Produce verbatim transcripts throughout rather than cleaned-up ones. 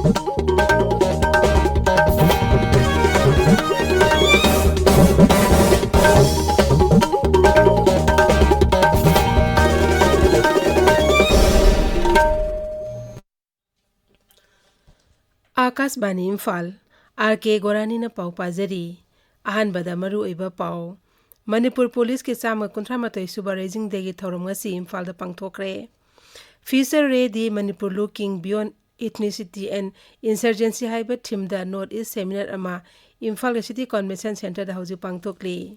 ꯑꯥꯀꯥꯁꯕꯥꯅꯤ Imphal, R ꯀꯦ ꯒꯣꯔꯥꯅꯤꯅ ꯄꯥꯎ ꯄꯥꯖꯔꯤ꯫ ꯑꯍꯥꯟꯕꯗ ꯃꯔꯨꯑꯣꯏꯕ ꯄꯥꯎ꯫ ꯃꯅꯤꯄꯨꯔ ꯄꯨꯂꯤꯁꯀꯤ ꯆꯥꯝꯃ ꯀꯨꯟꯊ꯭ꯔꯥ ꯃꯥꯊꯣꯏ ꯁꯨꯕ Raising Dayꯒꯤ ꯊꯧꯔꯝ ꯉꯁꯤ ꯏꯝꯐꯥꯜꯗ ꯄꯥꯡꯊꯣꯛꯈ꯭ꯔꯦ꯫ Future Ready Manipur Looking Beyond Ethnicity and Insurgency ꯍꯥꯏꯕ themeꯗ North East Seminar ꯑꯃ ꯏꯝꯐꯥꯜꯒꯤ City Convention Centreꯗ ꯍꯧꯖꯤꯛ ꯄꯥꯡꯊꯣꯛꯂꯤ꯫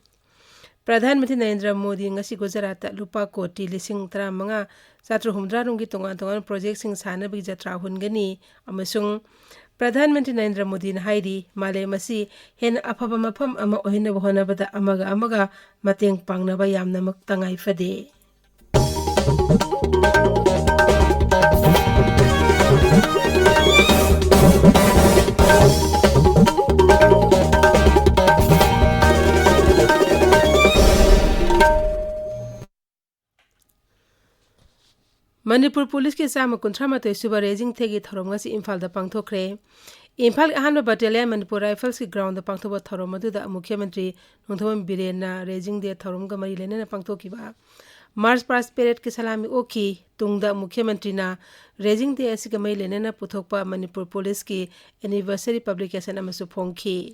ꯄ꯭ꯔꯙꯥꯟ ꯃꯟꯇ꯭ꯔꯤ ꯅꯔꯦꯟꯗ꯭ꯔ ꯃꯣꯗꯤ ꯉꯁꯤ ꯒꯨꯖꯔꯥꯠꯇ ꯂꯨꯄꯥ ꯀꯣꯇꯤ ꯂꯤꯁꯤꯡ ꯇꯔꯥꯃꯉꯥ ꯆꯥꯇ꯭ꯔꯨꯛ ꯍꯨꯝꯗ꯭ꯔꯥꯔꯣꯝꯒꯤ ꯇꯣꯉꯥꯟ ꯇꯣꯉꯥꯟꯕ projectꯁꯤꯡ ꯁꯥꯟꯅꯕꯒꯤ ꯖꯇ꯭ꯔꯥ ꯍꯨꯟꯒꯅꯤ ꯑꯃꯁꯨꯡ ꯄ꯭ꯔꯙꯥꯟ ꯃꯟꯇ꯭ꯔꯤ ꯅꯔꯦꯟꯗ꯭ꯔ ꯃꯣꯗꯤꯅ ꯍꯥꯏꯔꯤ, ꯃꯥꯂꯦꯝ ꯑꯁꯤ ꯍꯦꯟꯅ ꯑꯐꯕ ꯃꯐꯝ ꯑꯃ ꯑꯣꯏꯍꯟꯅꯕ ꯍꯣꯠꯅꯕꯗ ꯑꯃꯒ ꯑꯃꯒ ꯃꯇꯦꯡ ꯄꯥꯡꯅꯕ ꯌꯥꯝꯅꯃꯛ ꯇꯉꯥꯏ ꯐꯗꯦ꯫ ꯃꯅꯤꯄꯨꯔ ꯄꯨꯂꯤꯁꯀꯤ ꯆꯥꯝꯃ ꯀꯨꯟꯊ꯭ꯔꯥ ꯃꯥꯊꯣꯏ ꯁꯨꯕ Raising Dayꯒꯤ ꯊꯧꯔꯝ ꯉꯁꯤ ꯏꯝꯐꯥꯜꯗ ꯄꯥꯡꯊꯣꯛꯈ꯭ꯔꯦ꯫ ꯏꯝꯐꯥꯜꯒꯤ ꯑꯍꯥꯟꯕ battalion ꯃꯅꯤꯄꯨꯔ Riflesꯀꯤ groundꯗ ꯄꯥꯡꯊꯣꯛꯄ ꯊꯧꯔꯝ ꯑꯗꯨꯗ ꯃꯨꯈ꯭ꯌ ꯃꯟꯇ꯭ꯔꯤ ꯅꯣꯡꯊꯣꯝꯕꯝ ꯕꯤꯔꯦꯟꯅ Raising Day ꯊꯧꯔꯝꯒ ꯃꯔꯤ ꯂꯩꯅꯅ ꯄꯥꯡꯊꯣꯛꯈꯤꯕ March past paradeꯀꯤ ꯁꯂꯥꯃꯤ ꯑꯣꯛꯈꯤ꯫ ꯇꯨꯡꯗ ꯃꯨꯈ꯭ꯌ ꯃꯟꯇ꯭ꯔꯤꯅ Raising Day ꯑꯁꯤꯒ ꯃꯔꯤ ꯂꯩꯅꯅ ꯄꯨꯊꯣꯛꯄ ꯃꯅꯤꯄꯨꯔ ꯄꯨꯂꯤꯁꯀꯤ anniversary publication ꯑꯃꯁꯨ ꯐꯣꯡꯈꯤ꯫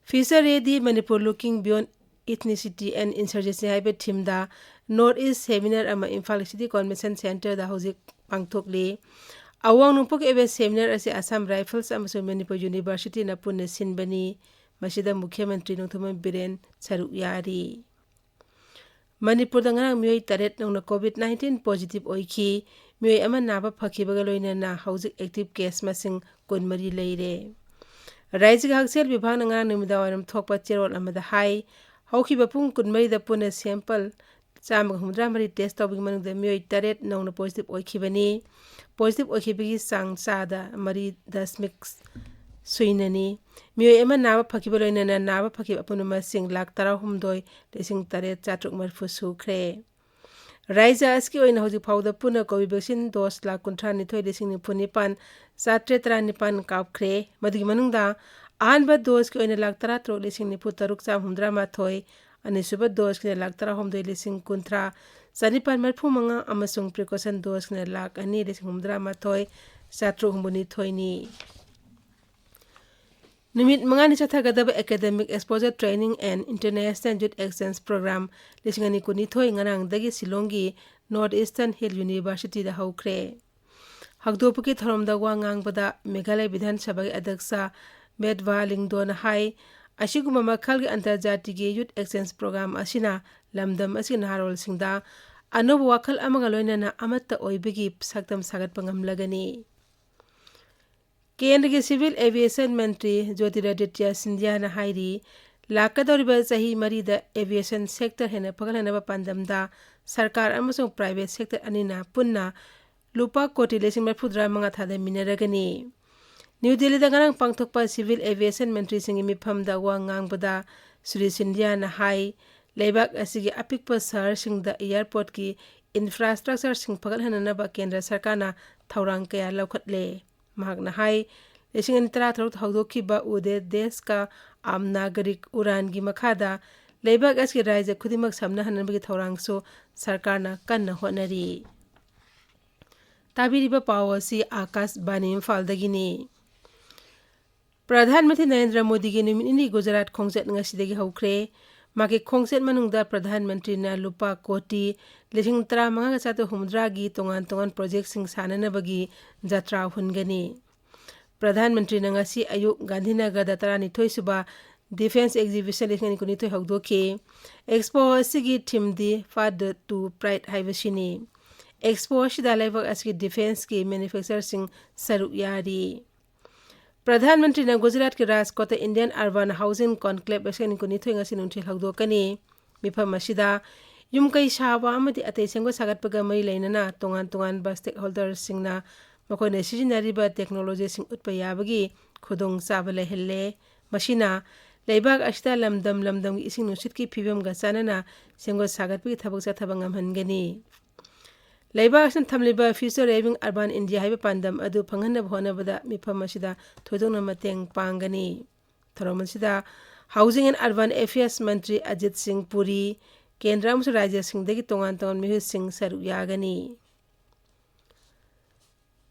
Future Ready Manipur Looking Beyond Ethnicity and Insurgency ꯍꯥꯏꯕ themeꯗ North East Seminar ꯑꯃ ꯏꯝꯐꯥꯜ City Convention Centreꯗ ꯍꯧꯖꯤꯛ ꯄꯥꯡꯊꯣꯛꯂꯤ꯫ ꯑꯋꯥꯡ ꯅꯣꯡꯄꯣꯛ ꯑꯣꯏꯕ seminar ꯑꯁꯤ Assam Rifles ꯑꯃꯁꯨꯡ ꯃꯅꯤꯄꯨꯔ Universityꯅ ꯄꯨꯟꯅ ꯁꯤꯟꯕꯅꯤ꯫ ꯃꯁꯤꯗ ꯃꯨꯈ꯭ꯌ ꯃꯟꯇ꯭ꯔꯤ ꯅꯣꯡꯊꯣꯝꯕꯝ ꯕꯤꯔꯦꯟ ꯁꯔꯨꯛ ꯌꯥꯔꯤ꯫ ꯃꯅꯤꯄꯨꯔꯗ ꯉꯔꯥꯡ ꯃꯤꯑꯣꯏ ꯇꯔꯦꯠ ꯅꯧꯅ COVID nineteen positive ꯑꯣꯏꯈꯤ꯫ ꯃꯤꯑꯣꯏ ꯑꯃ ꯅꯥꯕ ꯐꯈꯤꯕꯒ ꯂꯣꯏꯅꯅ ꯍꯧꯖꯤꯛ active case ꯃꯁꯤꯡ ꯀꯨꯟꯃꯔꯤ ꯂꯩꯔꯦ꯫ ꯔꯥꯖ꯭ꯌꯒꯤ ꯍꯛꯁꯦꯜ ꯚꯤꯚꯥꯒꯅ ꯉꯔꯥꯡ ꯅꯨꯃꯤꯗꯥꯡꯋꯥꯏꯔꯝ ꯊꯣꯛꯄ ꯆꯦꯔꯣꯜ ꯑꯃꯗ ꯍꯥꯏ, ꯍꯧꯈꯤꯕ ꯄꯨꯡ ꯀꯨꯟꯃꯔꯤꯗ ꯄꯨꯟꯅ sample ꯆꯥꯝꯃꯒ ꯍꯨꯝꯐꯨꯇꯔꯥ ꯃꯔꯤ test ꯇꯧꯕꯒꯤ ꯃꯅꯨꯡꯗ ꯃꯤꯑꯣꯏ ꯇꯔꯦꯠ ꯅꯧꯅ positive ꯑꯣꯏꯈꯤꯕꯅꯤ꯫ Positive ꯑꯣꯏꯈꯤꯕꯒꯤ ꯆꯥꯡ ꯆꯥꯗ ꯃꯔꯤ ꯗꯁꯃꯤꯛ ꯁꯨꯏꯅꯅꯤ꯫ ꯃꯤꯑꯣꯏ ꯑꯃ ꯅꯥꯕ ꯐꯈꯤꯕ ꯂꯣꯏꯅꯅ ꯅꯥꯕ ꯐꯈꯤꯕ ꯑꯄꯨꯟꯕ ꯃꯁꯤꯡ ꯂꯥꯈ ꯇꯔꯥꯍꯨꯝꯗꯣꯏ ꯂꯤꯁꯤꯡ ꯇꯔꯦꯠ ꯆꯥꯇ꯭ꯔꯨꯛ ꯃꯔꯤꯐꯨ ꯁꯨꯈ꯭ꯔꯦ꯫ ꯔꯥꯏꯖ꯭ꯌ ꯑꯁꯤꯒꯤ ꯑꯣꯏꯅ ꯍꯧꯖꯤꯛ ꯐꯥꯎꯕꯗ ꯄꯨꯟꯅ Covaxin dose ꯂꯥꯈ ꯀꯨꯟꯊ꯭ꯔꯥ ꯅꯤꯊꯣꯏ ꯂꯤꯁꯤꯡ ꯅꯤꯐꯨ ꯅꯤꯄꯥꯟ ꯆꯥꯇ꯭ꯔꯦꯠ ꯇꯔꯥ ꯅꯤꯄꯥꯟ ꯀꯥꯞꯈ꯭ꯔꯦ꯫ ꯃꯗꯨꯒꯤ ꯃꯅꯨꯡꯗ ꯑꯍꯥꯟꯕ doseꯀꯤ ꯑꯣꯏꯅ ꯂꯥꯈ ꯇꯔꯥ ꯇꯔꯨꯛ ꯂꯤꯁꯤꯡ ꯅꯤꯐꯨ ꯇꯔꯨꯛ ꯆꯥꯝ ꯍꯨꯝꯗ꯭ꯔꯥ ꯃꯥꯊꯣꯏ, ꯑꯅꯤꯁꯨꯕ doseꯀꯤꯅ ꯂꯥꯈ ꯇꯔꯥ ꯍꯨꯝꯗꯣꯏ ꯂꯤꯁꯤꯡ ꯀꯨꯟꯊ꯭ꯔꯥ ꯆꯥꯅꯤꯄꯥꯟ ꯃꯔꯤꯐꯨ ꯃꯉꯥ ꯑꯃꯁꯨꯡ precaution doseꯀꯤꯅ ꯂꯥꯈ ꯑꯅꯤ ꯂꯤꯁꯤꯡ ꯍꯨꯝꯗ꯭ꯔꯥ ꯃꯥꯊꯣꯏ ꯆꯥꯇ꯭ꯔꯨꯛ ꯍꯨꯝꯐꯨ ꯅꯤꯊꯣꯏꯅꯤ꯫ ꯅꯨꯃꯤꯠ ꯃꯉꯥꯅꯤ ꯆꯠꯊꯒꯗꯕ Academic Exposure Training and International Youth Exchange Program ꯂꯤꯁꯤꯡ ꯑꯅꯤ ꯀꯨꯟꯅꯤꯊꯣꯏ ꯉꯔꯥꯡꯗꯒꯤ ꯁꯤꯂꯣꯡꯒꯤ North Eastern Hill Universityꯗ ꯍꯧꯈ꯭ꯔꯦ꯫ ꯍꯧꯗꯣꯛꯄꯒꯤ ꯊꯧꯔꯝꯗ ꯋꯥ ꯉꯥꯡꯕꯗ ꯃꯦꯘꯥꯂꯌ ꯕꯤꯙꯥꯟ ꯁꯚꯥꯒꯤ ꯑꯗ꯭ꯌꯛꯁ ꯃꯦꯠꯚꯥ ꯂꯤꯡꯗꯣꯅ ꯍꯥꯏ, ꯑꯁꯤꯒꯨꯝꯕ ꯃꯈꯜꯒꯤ ꯑꯟꯇꯔꯖꯥꯇꯤꯒꯤ youth exchange program ꯑꯁꯤꯅ ꯂꯝꯗꯝ ꯑꯁꯤꯒꯤ ꯅꯍꯥꯔꯣꯜꯁꯤꯡꯗ ꯑꯅꯧꯕ ꯋꯥꯈꯜ ꯑꯃꯒ ꯂꯣꯏꯅꯅ ꯑꯃꯠꯇ ꯑꯣꯏꯕꯒꯤ ꯁꯛꯇꯝ ꯁꯥꯒꯠꯄ ꯉꯝꯂꯒꯅꯤ꯫ ꯀꯦꯟꯗ꯭ꯔꯒꯤ civil aviation ꯃꯟꯇ꯭ꯔꯤ ꯖꯣꯇꯤꯔꯥꯗꯤꯇ꯭ꯌ ꯁꯤꯟꯙ꯭ꯌꯥꯅ ꯍꯥꯏꯔꯤ, ꯂꯥꯛꯀꯗꯧꯔꯤꯕ ꯆꯍꯤ ꯃꯔꯤꯗ aviation sector ꯍꯦꯟꯅ ꯐꯒꯠꯍꯟꯅꯕ ꯄꯥꯟꯗꯝꯗ ꯁꯔꯀꯥꯔ ꯑꯃꯁꯨꯡ private sector ꯑꯅꯤꯅ ꯄꯨꯟꯅ ꯂꯨꯄꯥ ꯀꯣꯇꯤ ꯂꯤꯁꯤꯡ ꯃꯔꯤꯐꯨꯇꯔꯥ ꯃꯉꯥ ꯊꯥꯗꯃꯤꯟꯅꯔꯒꯅꯤ꯫ ꯅ꯭ꯌꯨ ꯗꯦꯜꯂꯤꯗ ꯉꯔꯥꯡ ꯄꯥꯡꯊꯣꯛꯄ civil aviation ꯃꯟꯇ꯭ꯔꯤꯁꯤꯡꯒꯤ ꯃꯤꯐꯝꯗ ꯋꯥ ꯉꯥꯡꯕꯗ ꯁ꯭ꯔꯤ ꯁꯤꯟꯙꯤꯌꯥꯅ ꯍꯥꯏ, ꯂꯩꯕꯥꯛ ꯑꯁꯤꯒꯤ ꯑꯄꯤꯛꯄ ꯁꯍꯔꯁꯤꯡꯗ airportꯀꯤ infrastructureꯁꯤꯡ ꯐꯒꯠꯍꯟꯅꯅꯕ ꯀꯦꯟꯗ꯭ꯔ ꯁꯔꯀꯥꯔꯅ ꯊꯧꯔꯥꯡ ꯀꯌꯥ ꯂꯧꯈꯠꯂꯦ꯫ ꯃꯍꯥꯛꯅ ꯍꯥꯏ, ꯂꯤꯁꯤꯡ ꯑꯅꯤ ꯇꯔꯥꯇꯔꯨꯛꯇ ꯍꯧꯗꯣꯛꯈꯤꯕ ꯎꯗꯦ ꯗꯦꯁ ꯀꯥ ꯑꯥꯝ ꯅꯥꯒꯔꯤꯛ ꯎꯔꯥꯟꯒꯤ ꯃꯈꯥꯗ ꯂꯩꯕꯥꯛ ꯑꯁꯤꯒꯤ ꯔꯥꯖ꯭ꯌ ꯈꯨꯗꯤꯡꯃꯛ ꯁꯝꯅꯍꯟꯅꯕꯒꯤ ꯊꯧꯔꯥꯡꯁꯨ ꯁꯔꯀꯥꯔꯅ ꯀꯟꯅ ꯍꯣꯠꯅꯔꯤ꯫ ꯇꯥꯕꯤꯔꯤꯕ ꯄꯥꯎ ꯑꯁꯤ ꯑꯥꯀꯥꯁꯕꯥꯅꯤ ꯏꯝꯐꯥꯜꯗꯒꯤꯅꯤ꯫ ꯄ꯭ꯔꯙꯥꯟ ꯃꯟꯇ꯭ꯔꯤ ꯅꯔꯦꯟꯗ꯭ꯔ ꯃꯣꯗꯤꯒꯤ ꯅꯨꯃꯤꯠ ꯅꯤꯅꯤ ꯒꯨꯖꯔꯥꯠ ꯈꯣꯡꯆꯠ ꯉꯁꯤꯗꯒꯤ ꯍꯧꯈ꯭ꯔꯦ꯫ ꯃꯥꯒꯤ ꯈꯣꯡꯆꯠ ꯃꯅꯨꯡꯗ ꯄ꯭ꯔꯙꯥꯟ ꯃꯟꯇ꯭ꯔꯤꯅ ꯂꯨꯄꯥ ꯀꯣꯇꯤ ꯂꯤꯁꯤꯡ ꯇꯔꯥꯃꯉꯥꯒ ꯆꯥꯇ꯭ꯔꯨꯛ ꯍꯨꯝꯐꯨꯇꯔꯥꯒꯤ ꯇꯣꯉꯥꯟ ꯇꯣꯉꯥꯟ projectꯁꯤꯡ ꯁꯥꯟꯅꯅꯕꯒꯤ ꯖꯇ꯭ꯔꯥ ꯍꯨꯟꯒꯅꯤ꯫ ꯄ꯭ꯔꯙꯥꯟ ꯃꯟꯇ꯭ꯔꯤꯅ ꯉꯁꯤ ꯑꯌꯨꯛ ꯒꯥꯟꯙꯤꯅꯒꯔꯗ ꯇꯔꯥꯅꯤꯊꯣꯏꯁꯨꯕ Defence Exhibition ꯂꯤꯁꯤꯡ ꯑꯅꯤ ꯀꯨꯟꯅꯤꯊꯣꯏ ꯍꯧꯗꯣꯛꯈꯤ꯫ Expo ꯑꯁꯤꯒꯤ themeꯗꯤ Far the to Pride ꯍꯥꯏꯕꯁꯤꯅꯤ꯫ Expo ꯑꯁꯤꯗ ꯂꯩꯕꯥꯛ ꯑꯁꯤꯒꯤ defenceꯀꯤ manufacturerꯁꯤꯡ ꯁꯔꯨꯛ ꯌꯥꯔꯤ꯫ ꯄ꯭ꯔꯙꯥꯟ ꯃꯟꯇ꯭ꯔꯤꯅ ꯒꯨꯖꯔꯥꯠꯀꯤ ꯔꯥꯖꯀꯣꯠꯇ Indian Urban Housing Conclave ꯂꯤꯁꯤꯡ ꯑꯅꯤ ꯀꯨꯟꯅꯤꯊꯣꯏ ꯉꯁꯤ ꯅꯨꯡꯊꯤꯜ ꯍꯧꯗꯣꯛꯀꯅꯤ꯫ ꯃꯤꯐꯝ ꯑꯁꯤꯗ ꯌꯨꯝ ꯀꯩ ꯁꯥꯕ ꯑꯃꯗꯤ ꯑꯇꯩ ꯁꯦꯝꯒꯠ ꯁꯥꯒꯠꯄꯒ ꯃꯔꯤ ꯂꯩꯅꯅ ꯇꯣꯉꯥꯟ ꯇꯣꯉꯥꯟꯕ stakeholderꯁꯤꯡꯅ ꯃꯈꯣꯏꯅ ꯁꯤꯖꯤꯟꯅꯔꯤꯕ technologyꯁꯤꯡ ꯎꯠꯄ ꯌꯥꯕꯒꯤ ꯈꯨꯗꯣꯡꯆꯥꯕ ꯂꯩꯍꯜꯂꯦ꯫ ꯃꯁꯤꯅ ꯂꯩꯕꯥꯛ ꯑꯁꯤꯗ ꯂꯝꯗꯝ ꯂꯝꯗꯝꯒꯤ ꯏꯁꯤꯡ ꯅꯨꯡꯁꯤꯠꯀꯤ ꯐꯤꯕꯝꯒ ꯆꯥꯟꯅꯅ ꯁꯦꯝꯒꯠ ꯁꯥꯒꯠꯄꯒꯤ ꯊꯕꯛ ꯆꯠꯊꯕ ꯉꯝꯍꯟꯒꯅꯤ꯫ ꯂꯩꯕꯥꯛ ꯑꯁꯤꯅ ꯊꯝꯂꯤꯕ Future Raving Urban India ꯍꯥꯏꯕ ꯄꯥꯟꯗꯝ ꯑꯗꯨ ꯐꯪꯍꯟꯅꯕ ꯍꯣꯠꯅꯕꯗ ꯃꯤꯐꯝ ꯑꯁꯤꯗ ꯊꯣꯏꯗꯣꯛꯅ ꯃꯇꯦꯡ ꯄꯥꯡꯒꯅꯤ꯫ ꯊꯧꯔꯝ ꯑꯁꯤꯗ Housing and Urban Affairs ꯃꯟꯇ꯭ꯔꯤ ꯑꯖꯤꯠ ꯁꯤꯡ ꯄꯨꯔꯤ, ꯀꯦꯟꯗ꯭ꯔ ꯑꯃꯁꯨꯡ ꯔꯥꯖ꯭ꯌꯁꯤꯡꯗꯒꯤ ꯇꯣꯉꯥꯟ ꯇꯣꯉꯥꯟꯕ ꯃꯤꯍꯨꯠꯁꯤꯡ ꯁꯔꯨꯛ ꯌꯥꯒꯅꯤ꯫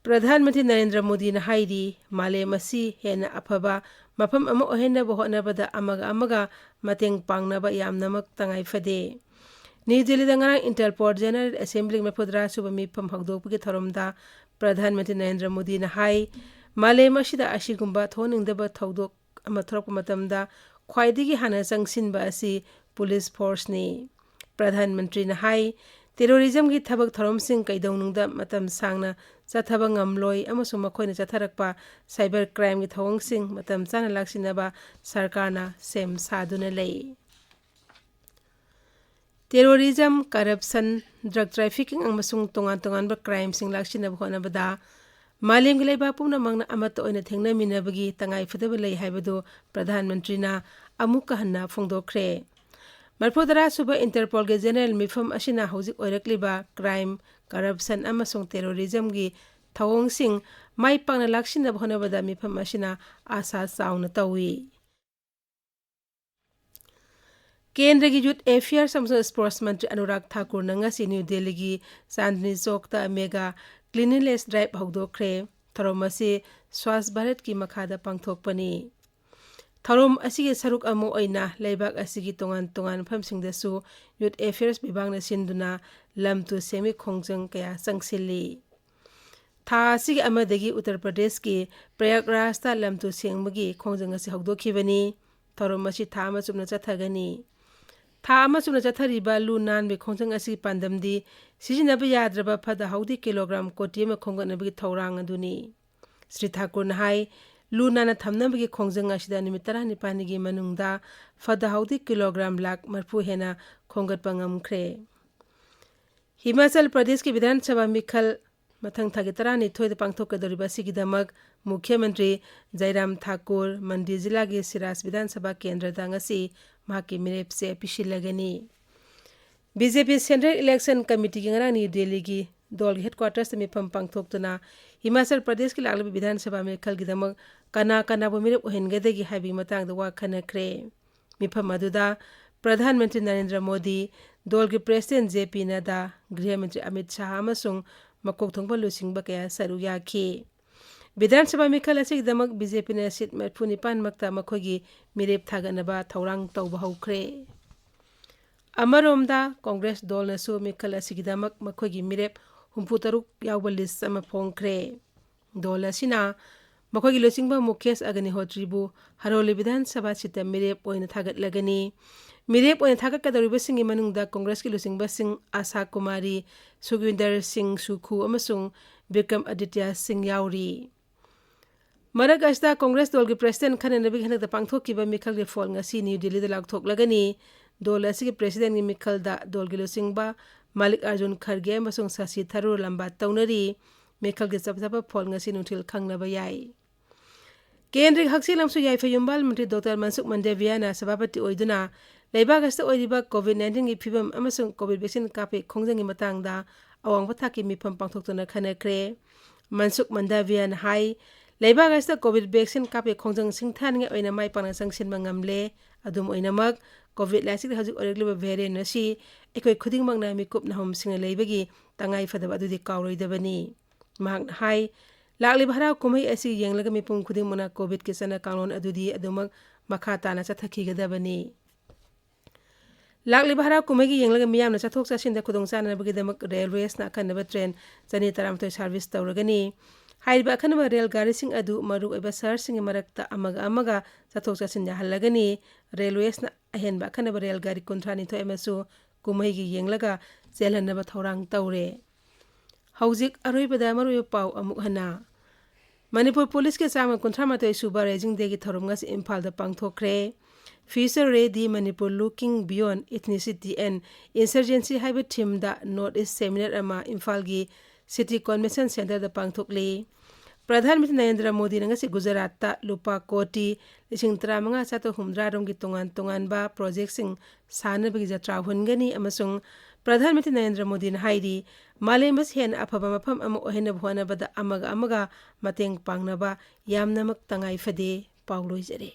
ꯄ꯭ꯔꯙꯥꯟ ꯃꯟꯇ꯭ꯔꯤ ꯅꯔꯦꯟꯗ꯭ꯔ ꯃꯣꯗꯤꯅ ꯍꯥꯏꯔꯤ, ꯃꯥꯂꯦꯝ ꯑꯁꯤ ꯍꯦꯟꯅ ꯑꯐꯕ ꯃꯐꯝ ꯑꯃ ꯑꯣꯏꯍꯟꯅꯕ ꯍꯣꯠꯅꯕꯗ ꯑꯃꯒ ꯑꯃꯒ ꯃꯇꯦꯡ ꯄꯥꯡꯅꯕ ꯌꯥꯝꯅꯃꯛ ꯇꯉꯥꯏ ꯐꯗꯦ꯫ ꯅ꯭ꯌꯨ ꯗꯦꯜꯂꯤꯗ ꯉꯔꯥꯡ Interpol General Assembly ꯃꯔꯤꯐꯨꯇꯔꯥ ꯁꯨꯕ ꯃꯤꯐꯝ ꯍꯧꯗꯣꯛꯄꯒꯤ ꯊꯧꯔꯝꯗ ꯄ꯭ꯔꯙꯥꯟ ꯃꯟꯇ꯭ꯔꯤ ꯅꯔꯦꯟꯗ꯭ꯔ ꯃꯣꯗꯤꯅ ꯍꯥꯏ, ꯃꯥꯂꯦꯝ ꯑꯁꯤꯗ ꯑꯁꯤꯒꯨꯝꯕ ꯊꯣꯛꯍꯟꯅꯤꯡꯗꯕ ꯊꯧꯗꯣꯛ ꯑꯃ ꯊꯣꯛꯂꯛꯄ ꯃꯇꯝꯗ ꯈ꯭ꯋꯥꯏꯗꯒꯤ ꯍꯥꯟꯅ ꯆꯪꯁꯤꯟꯕ ꯑꯁꯤ ꯄꯨꯂꯤꯁ ꯐꯣꯔꯁꯅꯤ꯫ ꯄ꯭ꯔꯙꯥꯟ ꯃꯟꯇ꯭ꯔꯤꯅ ꯍꯥꯏ, ꯇꯦꯔꯣꯔꯤꯖꯝꯒꯤ ꯊꯕꯛ ꯊꯧꯔꯝꯁꯤꯡ ꯀꯩꯗꯧꯅꯨꯡꯗ ꯃꯇꯝ ꯁꯥꯡꯅ ꯆꯠꯊꯕ ꯉꯝꯂꯣꯏ ꯑꯃꯁꯨꯡ ꯃꯈꯣꯏꯅ ꯆꯠꯊꯔꯛꯄ cyber crimeꯒꯤ ꯊꯧꯑꯣꯡꯁꯤꯡ ꯃꯇꯝ ꯆꯥꯅ ꯂꯥꯛꯁꯤꯟꯅꯕ ꯁꯔꯀꯥꯔꯅ ꯁꯦꯝ ꯁꯥꯗꯨꯅ ꯂꯩ꯫ Terrorism, corruption, drug trafficking ꯑꯃꯁꯨꯡ ꯇꯣꯉꯥꯟ ꯇꯣꯉꯥꯟꯕ crimeꯁꯤꯡ ꯂꯥꯛꯁꯤꯟꯅꯕ ꯍꯣꯠꯅꯕꯗ ꯃꯥꯂꯦꯝꯒꯤ ꯂꯩꯕꯥꯛ ꯄꯨꯝꯅꯃꯛꯅ ꯑꯃꯠꯇ ꯑꯣꯏꯅ ꯊꯦꯡꯅꯃꯤꯟꯅꯕꯒꯤ ꯇꯉꯥꯏ ꯐꯗꯕ ꯂꯩ ꯍꯥꯏꯕꯗꯨ ꯄ꯭ꯔꯙꯥꯟ ꯃꯟꯇ꯭ꯔꯤꯅ ꯑꯃꯨꯛꯀ ꯍꯟꯅ ꯐꯣꯡꯗꯣꯛꯈ꯭ꯔꯦ꯫ ꯃꯔꯤꯐꯨꯇꯔꯥ ꯁꯨꯕ Interpolꯒꯤ General ꯃꯤꯐꯝ ꯑꯁꯤꯅ ꯍꯧꯖꯤꯛ ꯑꯣꯏꯔꯛꯂꯤꯕ crime, corruption ꯑꯃꯁꯨꯡ terrorismꯒꯤ ꯊꯧꯑꯣꯡꯁꯤꯡ ꯃꯥꯏ ꯄꯥꯛꯅ ꯂꯥꯛꯁꯤꯟꯅꯕ ꯍꯣꯠꯅꯕꯗ ꯃꯤꯐꯝ ꯑꯁꯤꯅ ꯑꯥꯁꯥ ꯆꯥꯎꯅ ꯇꯧꯏ꯫ ꯀꯦꯟꯗ꯭ꯔꯒꯤ Youth Affairs ꯑꯃꯁꯨꯡ Sports ꯃꯟꯇ꯭ꯔꯤ ꯑꯅꯨꯔꯥꯒ ꯊꯥꯀꯨꯔꯅ ꯉꯁꯤ ꯅ꯭ꯌꯨ ꯗꯦꯜꯂꯤꯒꯤ ꯆꯥꯟꯗꯅꯤ ꯆꯧꯛꯇ mega cleanliness drive ꯍꯧꯗꯣꯛꯈ꯭ꯔꯦ꯫ ꯊꯧꯔꯝ ꯑꯁꯤ ꯁ꯭ꯋꯥꯁ ꯚꯥꯔꯠꯀꯤ ꯃꯈꯥꯗ ꯄꯥꯡꯊꯣꯛꯄꯅꯤ꯫ ꯊꯧꯔꯝ ꯑꯁꯤꯒꯤ ꯁꯔꯨꯛ ꯑꯃ ꯑꯣꯏꯅ ꯂꯩꯕꯥꯛ ꯑꯁꯤꯒꯤ ꯇꯣꯉꯥꯟ ꯇꯣꯉꯥꯟꯕ ꯃꯐꯝꯁꯤꯡꯗꯁꯨ Youth Affairs ꯕꯤꯚꯥꯒꯅ ꯁꯤꯟꯗꯨꯅ ꯂꯝ ꯇꯨ ꯁꯦꯝꯕꯒꯤ ꯈꯣꯡꯖꯪ ꯀꯌꯥ ꯆꯪꯁꯤꯜꯂꯤ꯫ ꯊꯥ ꯑꯁꯤꯒꯤ ꯑꯃꯗꯒꯤ ꯎꯠꯇꯔ ꯄ꯭ꯔꯗꯦꯁꯀꯤ ꯄ꯭ꯔꯌꯥꯒꯔꯥꯖꯇ ꯂꯝ ꯇꯨ ꯁꯦꯡꯕꯒꯤ ꯈꯣꯡꯖꯪ ꯑꯁꯤ ꯍꯧꯗꯣꯛꯈꯤꯕꯅꯤ꯫ ꯊꯧꯔꯝ ꯑꯁꯤ ꯊꯥ ꯑꯃ ꯆꯨꯞꯅ ꯆꯠꯊꯒꯅꯤ꯫ ꯊꯥ ꯑꯃ ꯆꯨꯞꯅ ꯆꯠꯊꯔꯤꯕ ꯂꯨ ꯅꯥꯟꯕꯒꯤ ꯈꯣꯡꯖꯪ ꯑꯁꯤꯒꯤ ꯄꯥꯟꯗꯝꯗꯤ ꯁꯤꯖꯤꯟꯅꯕ ꯌꯥꯗ꯭ꯔꯕ ꯐꯠꯇ ꯍꯥꯎꯗꯤ ꯀꯤꯂꯣꯒ꯭ꯔꯥꯝ ꯀꯣꯇꯤ ꯑꯃ ꯈꯣꯝꯒꯠꯅꯕꯒꯤ ꯊꯧꯔꯥꯡ ꯑꯗꯨꯅꯤ꯫ ꯁ꯭ꯔꯤ ꯊꯥꯀꯨꯔꯅ ꯍꯥꯏ, ꯂꯨ ꯅꯥꯟꯅ ꯊꯝꯅꯕꯒꯤ ꯈꯣꯡꯖꯪ ꯑꯁꯤꯗ ꯅꯨꯃꯤꯠ ꯇꯔꯥꯅꯤꯄꯥꯜꯅꯤꯒꯤ ꯃꯅꯨꯡꯗ ꯐꯠꯇ ꯍꯥꯎꯗꯤ ꯀꯤꯂꯣꯒ꯭ꯔꯥꯝ ꯂꯥꯈ ꯃꯔꯤꯐꯨ ꯍꯦꯟꯅ ꯈꯣꯝꯒꯠꯄ ꯉꯝꯈ꯭ꯔꯦ꯫ ꯍꯤꯃꯥꯆꯜ ꯄ꯭ꯔꯗꯦꯁꯀꯤ ꯕꯤꯙꯥꯟ ꯁꯚꯥ ꯃꯤꯈꯜ ꯃꯊꯪ ꯊꯥꯒꯤ ꯇꯔꯥꯅꯤꯊꯣꯏꯗ ꯄꯥꯡꯊꯣꯛꯀꯗꯧꯔꯤꯕ ꯑꯁꯤꯒꯤꯗꯃꯛ ꯃꯨꯈ꯭ꯌ ꯃꯟꯇ꯭ꯔꯤ ꯖꯥꯏꯔꯥꯝ ꯊꯥꯀꯨꯔ ꯃꯟꯗꯤ ꯖꯤꯂꯥꯒꯤ ꯁꯤꯔꯥꯖ ꯕꯤꯙꯥꯟ ꯁꯚꯥ ꯀꯦꯟꯗ꯭ꯔꯗ ꯉꯁꯤ ꯃꯍꯥꯛꯀꯤ ꯃꯤꯔꯦꯞꯁꯦ ꯄꯤꯁꯤꯜꯂꯒꯅꯤ꯫ ꯕꯤ ꯖꯦ ꯄꯤ ꯁꯦꯟꯇ꯭ꯔꯦꯜ ꯏꯂꯦꯛꯁꯟ ꯀꯃꯤꯇꯤꯒꯤ ꯉꯔꯥꯡ ꯅ꯭ꯌꯨ ꯗꯦꯜꯂꯤꯒꯤ ꯗꯣꯜꯒꯤ ꯍꯦꯗꯀ꯭ꯋꯥꯇꯔꯁꯇ ꯃꯤꯐꯝ ꯄꯥꯡꯊꯣꯛꯇꯨꯅ ꯍꯤꯃꯥꯆꯜ ꯄ꯭ꯔꯗꯦꯁꯀꯤ ꯂꯥꯛꯂꯤꯕ ꯕꯤꯙꯥꯟ ꯁꯚꯥ ꯃꯤꯈꯜꯒꯤꯗꯃꯛ ꯀꯅꯥ ꯀꯅꯥꯕꯨ ꯃꯤꯔꯦꯞ ꯑꯣꯏꯍꯟꯒꯗꯒꯦ ꯍꯥꯏꯕꯒꯤ ꯃꯇꯥꯡꯗ ꯋꯥ ꯈꯟꯅꯈ꯭ꯔꯦ꯫ ꯃꯤꯐꯝ ꯑꯗꯨꯗ ꯄ꯭ꯔꯙꯥꯟ ꯃꯟꯇ꯭ꯔꯤ ꯅꯔꯦꯟꯗ꯭ꯔ ꯃꯣꯗꯤ, ꯗꯣꯜꯒꯤ ꯄ꯭ꯔꯦꯁꯤꯗꯦꯟ ꯖꯦ ꯄꯤ ꯅꯗꯥ, ꯒ꯭ꯔꯤꯍ ꯃꯟꯇ꯭ꯔꯤ ꯑꯃꯤꯠ ꯁꯥꯍ ꯑꯃꯁꯨꯡ ꯃꯀꯣꯛ ꯊꯣꯡꯕ ꯂꯨꯆꯤꯡꯕ ꯀꯌꯥ ꯁꯔꯨꯛ ꯌꯥꯈꯤ꯫ ꯕꯤꯙꯥꯟ ꯁꯚꯥ ꯃꯤꯈꯜ ꯑꯁꯤꯒꯤꯗꯃꯛ ꯕꯤ ꯖꯦ ꯄꯤꯅ ꯁꯤꯠ ꯃꯔꯤꯐꯨ ꯅꯤꯄꯥꯟꯃꯛꯇ ꯃꯈꯣꯏꯒꯤ ꯃꯤꯔꯦꯞ ꯊꯥꯒꯠꯅꯕ ꯊꯧꯔꯥꯡ ꯇꯧꯕ ꯍꯧꯈ꯭ꯔꯦ꯫ ꯑꯃꯔꯣꯝꯗ ꯀꯣꯡꯒ꯭ꯔꯦꯁ ꯗꯣꯜꯅꯁꯨ ꯃꯤꯈꯜ ꯑꯁꯤꯒꯤꯗꯃꯛ ꯃꯈꯣꯏꯒꯤ ꯃꯤꯔꯦꯞ ꯍꯨꯝꯐꯨ ꯇꯔꯨꯛ ꯌꯥꯎꯕ ꯂꯤꯁ ꯑꯃ ꯐꯣꯡꯈ꯭ꯔꯦ꯫ ꯗꯣꯜ ꯑꯁꯤꯅ ꯃꯈꯣꯏꯒꯤ ꯂꯨꯆꯤꯡꯕ ꯃꯨꯀꯦꯁ ꯑꯒꯅꯤꯍꯣꯇ꯭ꯔꯤꯕꯨ ꯍꯔꯣꯂꯤ ꯕꯤꯙꯥꯟ ꯁꯚꯥ ꯁꯤꯠꯇ ꯃꯤꯔꯦꯞ ꯑꯣꯏꯅ ꯊꯥꯒꯠꯂꯒꯅꯤ꯫ ꯃꯤꯔꯦꯞ ꯑꯣꯏꯅ ꯊꯥꯒꯠꯀꯗꯧꯔꯤꯕꯁꯤꯡꯒꯤ ꯃꯅꯨꯡꯗ ꯀꯣꯡꯒ꯭ꯔꯦꯁꯀꯤ ꯂꯨꯆꯤꯡꯕꯁꯤꯡ ꯑꯥꯁꯥ ꯀꯨꯃꯥꯔꯤ, ꯁꯨꯈꯋꯤꯟꯗꯔ ꯁꯤꯡ ꯁꯨꯈꯨ ꯑꯃꯁꯨꯡ ꯕꯤꯀ꯭ꯔꯝ ꯑꯗꯤꯇ꯭ꯌ ꯁꯤꯡ ꯌꯥꯎꯔꯤ꯫ ꯃꯔꯛ ꯑꯁꯤꯗ ꯀꯣꯡꯒ꯭ꯔꯦꯁ ꯗꯣꯜꯒꯤ ꯄ꯭ꯔꯦꯁꯤꯗꯦꯟ ꯈꯟꯅꯅꯕꯒꯤ ꯍꯟꯗꯛꯇ ꯄꯥꯡꯊꯣꯛꯈꯤꯕ ꯃꯤꯈꯜꯒꯤ ꯐꯣꯜ ꯉꯁꯤ ꯅ꯭ꯌꯨ ꯗꯤꯜꯂꯤꯗ ꯂꯥꯎꯊꯣꯛꯂꯒꯅꯤ꯫ ꯗꯣꯜ ꯑꯁꯤꯒꯤ ꯄ꯭ꯔꯦꯁꯤꯗꯦꯟꯒꯤ ꯃꯤꯈꯜꯗ ꯗꯣꯜꯒꯤ ꯂꯨꯆꯤꯡꯕ ꯃꯥꯂꯤꯛ ꯑꯥꯔꯖꯨꯟ ꯈꯔꯒꯦ ꯑꯃꯁꯨꯡ ꯁꯥꯁꯤ ꯊꯔꯨꯔ ꯂꯝꯕꯥ ꯇꯧꯅꯔꯤ꯫ ꯃꯤꯈꯜꯒꯤ ꯆꯞ ꯆꯥꯕ ꯐꯣꯜ ꯉꯁꯤ ꯅꯨꯡꯊꯤꯜ ꯈꯪꯅꯕ ꯌꯥꯏ꯫ ꯀꯦꯟꯗ꯭ꯔꯒꯤ ꯍꯛꯁꯦꯜ ꯑꯃꯁꯨꯡ ꯌꯥꯏꯐ ꯌꯨꯝꯕꯥꯜ ꯃꯟꯇ꯭ꯔꯤ ꯗꯣꯛꯇꯔ ꯃꯟꯁꯨꯈ ꯃꯟꯗꯥꯚꯤꯌꯥꯅ ꯁꯚꯥꯄꯇꯤ ꯑꯣꯏꯗꯨꯅ ꯂꯩꯕꯥꯛ ꯑꯁꯤꯗ ꯑꯣꯏꯔꯤꯕ ꯀꯣꯚꯤꯗ ꯅꯥꯏꯟꯇꯤꯟꯒꯤ ꯐꯤꯕꯝ ꯑꯃꯁꯨꯡ ꯀꯣꯚꯤꯗ ꯚꯦꯛꯁꯤꯟ ꯀꯥꯞꯄꯒꯤ ꯈꯣꯡꯖꯪꯒꯤ ꯃꯇꯥꯡꯗ ꯑꯋꯥꯡꯕ ꯊꯥꯛꯀꯤ ꯃꯤꯐꯝ ꯄꯥꯡꯊꯣꯛꯇꯨꯅ ꯈꯟꯅꯈ꯭ꯔꯦ꯫ ꯃꯟꯁꯨꯈ ꯃꯟꯗꯥꯚꯤꯌꯥꯅ ꯍꯥꯏ, ꯂꯩꯕꯥꯛ ꯑꯁꯤꯗ ꯀꯣꯚꯤꯗ ꯚꯦꯛꯁꯤꯟ ꯀꯥꯞꯄꯒꯤ ꯈꯣꯡꯖꯪ ꯁꯤꯡꯊꯥꯅꯤꯡꯉꯥꯏ ꯑꯣꯏꯅ ꯃꯥꯏ ꯄꯥꯛꯅ ꯆꯪꯁꯤꯟꯕ ꯉꯝꯂꯦ꯫ ꯑꯗꯨꯝ ꯑꯣꯏꯅꯃꯛ, ꯀꯣꯚꯤꯗ ꯂꯥꯏꯆꯠꯀꯤ ꯍꯧꯖꯤꯛ ꯑꯣꯏꯔꯛꯂꯤꯕ ꯚꯦꯔꯤꯌꯦꯟ ꯑꯁꯤ ꯑꯩꯈꯣꯏ ꯈꯨꯗꯤꯡꯃꯛꯅ ꯃꯤꯀꯨꯞ ꯅꯥꯍꯨꯝꯁꯤꯡꯅ ꯂꯩꯕꯒꯤ ꯇꯉꯥꯏ ꯐꯗꯕ ꯑꯗꯨꯗꯤ ꯀꯥꯎꯔꯣꯏꯗꯕꯅꯤ꯫ ꯃꯍꯥꯛꯅ ꯍꯥꯏ, ꯂꯥꯛꯂꯤꯕ ꯍꯔꯥꯎ ꯀꯨꯝꯍꯩ ꯑꯁꯤ ꯌꯦꯡꯂꯒ ꯃꯤꯄꯨꯝ ꯈꯨꯗꯤꯡꯃꯛꯅ ꯀꯣꯚꯤꯗꯀꯤ ꯆꯠꯅ ꯀꯥꯡꯂꯣꯟ ꯑꯗꯨꯗꯤ ꯑꯗꯨꯃꯛ ꯃꯈꯥ ꯇꯥꯅ ꯆꯠꯊꯈꯤꯒꯗꯕꯅꯤ꯫ ꯂꯥꯛꯂꯤꯕ ꯍꯔꯥꯎ ꯀꯨꯝꯍꯩꯒꯤ ꯌꯦꯡꯂꯒ ꯃꯤꯌꯥꯝꯅ ꯆꯠꯊꯣꯛ ꯆꯠꯁꯤꯟꯗ ꯈꯨꯗꯣꯡꯆꯥꯅꯕꯒꯤꯗꯃꯛ ꯔꯦꯜꯋꯦꯁꯅ ꯑꯈꯟꯅꯕ ꯇ꯭ꯔꯦꯟ ꯆꯅꯤ ꯇꯔꯥꯃꯥꯊꯣꯏ ꯁꯥꯔꯚꯤꯁ ꯇꯧꯔꯒꯅꯤ꯫ ꯍꯥꯏꯔꯤꯕ ꯑꯈꯟꯅꯕ ꯔꯦꯜ ꯒꯥꯔꯤꯁꯤꯡ ꯑꯗꯨ ꯃꯔꯨꯑꯣꯏꯕ ꯁꯍꯔꯁꯤꯡꯒꯤ ꯃꯔꯛꯇ ꯑꯃꯒ ꯑꯃꯒ ꯆꯠꯊꯣꯛ ꯆꯠꯁꯤꯟ ꯌꯥꯍꯜꯂꯒꯅꯤ꯫ ꯔꯦꯜꯋꯦꯁꯅ ꯑꯍꯦꯟꯕ ꯑꯈꯟꯅꯕ ꯔꯦꯜ ꯒꯥꯔꯤ ꯀꯨꯟꯊ꯭ꯔꯥꯅꯤꯊꯣꯏ ꯑꯃꯁꯨ ꯀꯨꯝꯍꯩꯒꯤ ꯌꯦꯡꯂꯒ ꯆꯦꯜꯍꯟꯅꯕ ꯊꯧꯔꯥꯡ ꯇꯧꯔꯦ꯫ ꯍꯧꯖꯤꯛ ꯑꯔꯣꯏꯕꯗ ꯃꯔꯨꯑꯣꯏꯕ ꯄꯥꯎ ꯑꯃꯨꯛ ꯍꯟꯅ꯫ ꯃꯅꯤꯄꯨꯔ ꯄꯨꯂꯤꯁꯀꯤ ꯆꯥꯝꯃ ꯀꯨꯟꯊ꯭ꯔꯥ ꯃꯥꯊꯣꯏ ꯁꯨꯕ ꯔꯦꯖꯤꯡ ꯗꯦꯒꯤ ꯊꯧꯔꯝ ꯉꯁꯤ ꯏꯝꯐꯥꯜꯗ ꯄꯥꯡꯊꯣꯛꯈ꯭ꯔꯦ꯫ Future Ready Manipur, Looking Beyond Ethnicity and Insurgency ꯍꯥꯏꯕ ꯊꯤꯝꯗ ꯅꯣꯔꯠ ꯏꯁ ꯁꯦꯃꯤꯅꯥꯔ ꯑꯃ ꯏꯝꯐꯥꯜꯒꯤ ꯁꯤꯇꯤ ꯀꯣꯟꯚꯦꯟꯁꯟ ꯁꯦꯟꯇꯔꯗ ꯄꯥꯡꯊꯣꯛꯂꯤ꯫ ꯄ꯭ꯔꯙꯥꯟ ꯃꯟꯇ꯭ꯔꯤ ꯅꯔꯦꯟꯗ꯭ꯔ ꯃꯣꯗꯤꯅ ꯉꯁꯤ ꯒꯨꯖꯔꯥꯠꯇ ꯂꯨꯄꯥ ꯀꯣꯇꯤ ꯂꯤꯁꯤꯡ ꯇꯔꯥꯃꯉꯥ ꯆꯥꯇ꯭ꯔꯨꯛ ꯍꯨꯝꯗ꯭ꯔꯥ ꯔꯣꯝꯒꯤ ꯇꯣꯉꯥꯟ ꯇꯣꯉꯥꯟꯕ ꯄ꯭ꯔꯣꯖꯦꯛꯁꯤꯡ ꯁꯥꯅꯕꯒꯤ ꯖꯇ꯭ꯔꯥ ꯍꯨꯟꯒꯅꯤ ꯑꯃꯁꯨꯡ ꯄ꯭ꯔꯙꯥꯟ ꯃꯟꯇ꯭ꯔꯤ ꯅꯔꯦꯟꯗ꯭ꯔ ꯃꯣꯗꯤꯅ ꯍꯥꯏꯔꯤ, ꯃꯥꯂꯦꯝ ꯑꯁꯤ ꯍꯦꯟꯅ ꯑꯐꯕ ꯃꯐꯝ ꯑꯃ ꯑꯣꯏꯍꯟꯅꯕ ꯍꯣꯠꯅꯕꯗ ꯑꯃꯒ ꯑꯃꯒ ꯃꯇꯦꯡ ꯄꯥꯡꯅꯕ ꯌꯥꯝꯅꯃꯛ ꯇꯉꯥꯏ ꯐꯗꯦ꯫ ꯄꯥꯎ ꯂꯣꯏꯖꯔꯦ꯫